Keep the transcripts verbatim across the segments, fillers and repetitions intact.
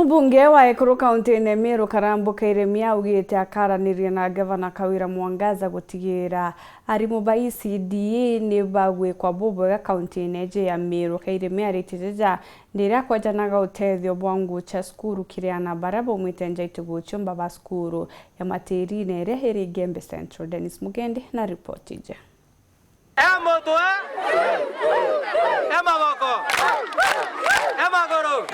Mbunge wa ekuru kauntiine Meru Karambu Kairemia augite akaraniria na Gavana Kawira Mwangaza gutigira arimu ba E C D A ni bagwikwa bubwega kauntiine iji ya Meru. Kairemia ariti jaja ndiria akwejanaga utethio bwa nguu cia cukuru kiri aana baria baumite nja itigu ciumba ba cukuru ya Matirine iria iri Igembe Central. Dennis Mugendi na ripoti iji. E mutwe, e maboko, e maguru.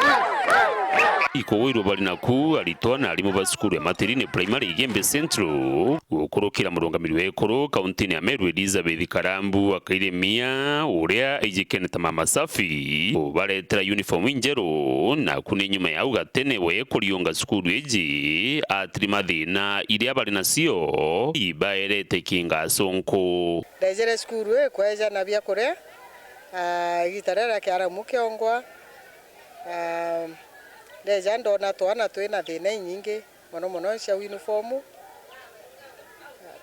Ikugwirwe bari naku aritwa na arimu ba cukuru ya Matirine Primary Igembe Central, gukurukira murungamiri wa ekuru kauntiine ya Meru Elizabeth Karambu Kairemia, uria ijikene ta mama safi, ubaretera uniform injeru, naku ni nyuma ya au gatene we kuriunga cukuru iji, atiri mathina iria bari nacio ibaerete kingasonko. Ndejere cukuru ii kweja na biakuria, aa, igita riria kiaramu kiongwa, aa, ndeja ndona twana twina thina inyingi mono mono cia uniform.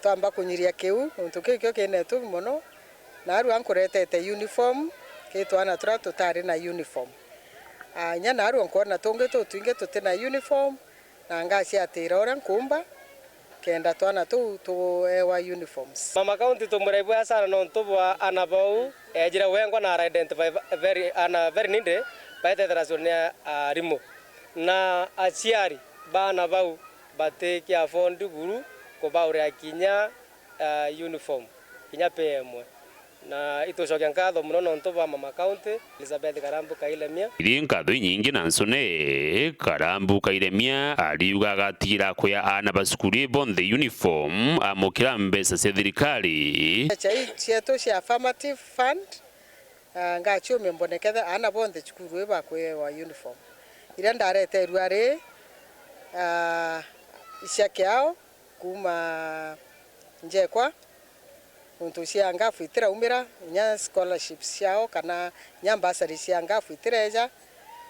Twamba kunyiria kiu, nontu kiu kio kinetumi mono. Narua nkuretete uniform, ki twana turia tutari na uniform. Aa, inya narua nkwona tungi tutwingi tutina uniform, na ngaciatira uria nkumba, kenda twana tuu tuewa uniforms. Mama County tumwira ibwega sana nontu bwa ana bau ejire wengwa na ara identify very, ana very needy, baetethera cioni ni a-, arimu. Na aciari ba ana bau batikia afford buru kubaurira kinya, ah, uniform, kinya pay emwe. Na itucokia nkatho mono nontu bwa Mama County, Elizabeth Karambu Kairemia. Iri nkatho inyingi na nsone, Karambu Kairemia ariuga agatigira kuya aana ba cukuru ii bonthe uniform amukira mbeca cia thirikari. Mbeca ii cietu cia affirmative fund, ah, ngaciumia mbone ketha aana bonthe cukuru ii bakuewa uniform. Iria ndareterua ri, ah, cia kiao, kuuma njekwa, nontu cia ngafu itiraumira, inya scholarships ciao kana inya bursary cia ngafu itireja,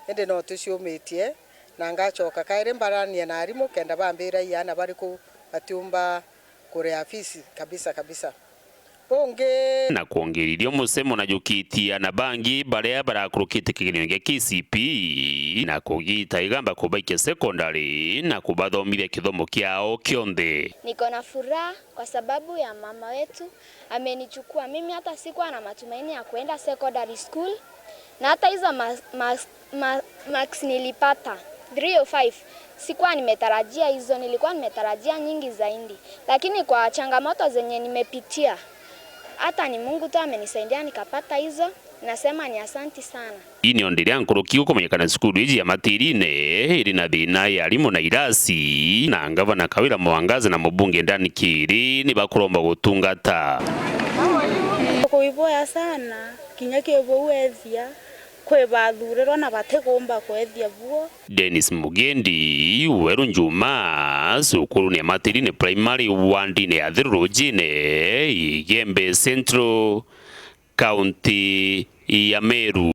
indi no tuciumitie, na ngacoka kairi mbaranie na arimu kenda bambira i aana bariku batiumba kuria fees kabisa kabisa. Bungi. Na kwongiriria musemo na jukitie aana bangi baria barakurukite kigerio gia K C P E na kugita igamba kubaikia secondary na kubathomithia kithomo kiao kionthe. Niko na furaha kwa sababu ya mama wetu amenichukua. Mimi hata sikuwa na matumaini ya kuenda secondary school, na hata hizo ma-, ma-, ma-, marks nilipata, three oh five, sikuwa nimetarajia hizo, nilikuwa nimetarajia nyingi zaidi. Lakini kwa changamoto zenye nimepitia, hata ni Mungu tu amenisaidia nikapata hizo. Nasema ni asanti sana. Ii nio ndiria nkuruki gukumenyekana cukuru iji ya Matirine iri na thina ya arimu na irasi, na ngavana Kawira Mwangaza na mubunge Dan Kiri ni bakuromba gutungata. Kuiboya sana, kinya kibou ethia kwi bathurirwa na batigumba kwethia buo. Dennis Mugendi, Weru Njuma, cukuru ni ya Matirine Primary, wandine ya Thiru Rujine, Igembe Central, kaunti ya Meru.